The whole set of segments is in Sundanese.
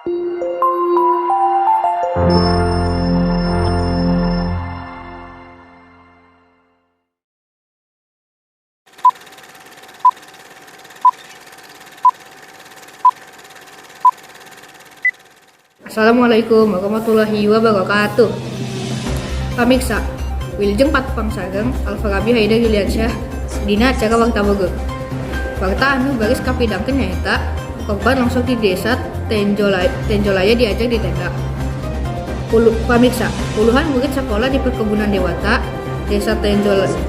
Assalamualaikum warahmatullahi wabarakatuh. Pamirsa, wilujeng patepang sareng Alfarabi Haidar Yuliansyah dina acara Warta Bogor. Warta anu baris kapidangkeun nyaeta korban longsor di Desa Tenjolaya diajar di tenda. Pamirsa, puluhan murid sekolah di Perkebunan Dewata, Desa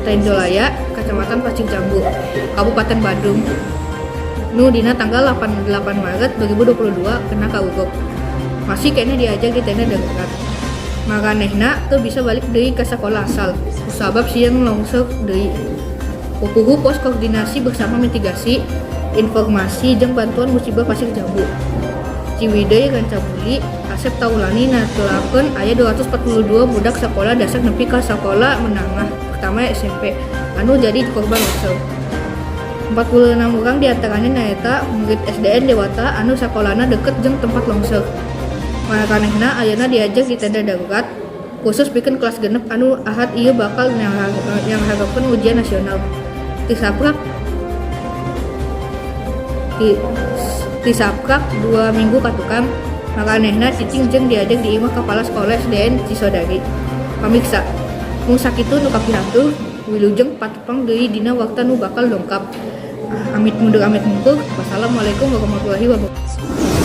Tenjolaya, Kecamatan Pasir Jambu, Kabupaten Bandung, nu dina tanggal 88 Maret 2022 kena kaurug. Masih keneh diajar di tenda darurat. Maranehna teu bisa balik deui ka sakola asal, kusabab sieun longsor deui. Pupuhu Pos Koordinasi Bersama Mitigasi Informasi jeung Bantuan Musibah Pasir Jambu, Ciwidey Rancabuli, Asep Taulani netelakeun aya 242 budak sakola dasar nepi ka sakola menengah pertama SMP anu jadi korban longsor. 46 urang diantarana nyaeta murid SDN Dewata anu sakolana deket jeung tempat longsor. Maranehna ayeuna diajar di tenda darurat khusus pikeun kelas 6 anu Ahad ieu bakal nyanghareupeun ujian nasional. Tisaprak 2 minggu ka tukang, maranehna cicing jeung diajar di imah kepala sekolah SDN Cisodari. Pamirsa, mung sakitu nu kapihatur, wilujeng patepang deui dina warta nu bakal dongkap. Amit mundur amit mungkur. Wassalamualaikum warahmatullahi wabarakatuh.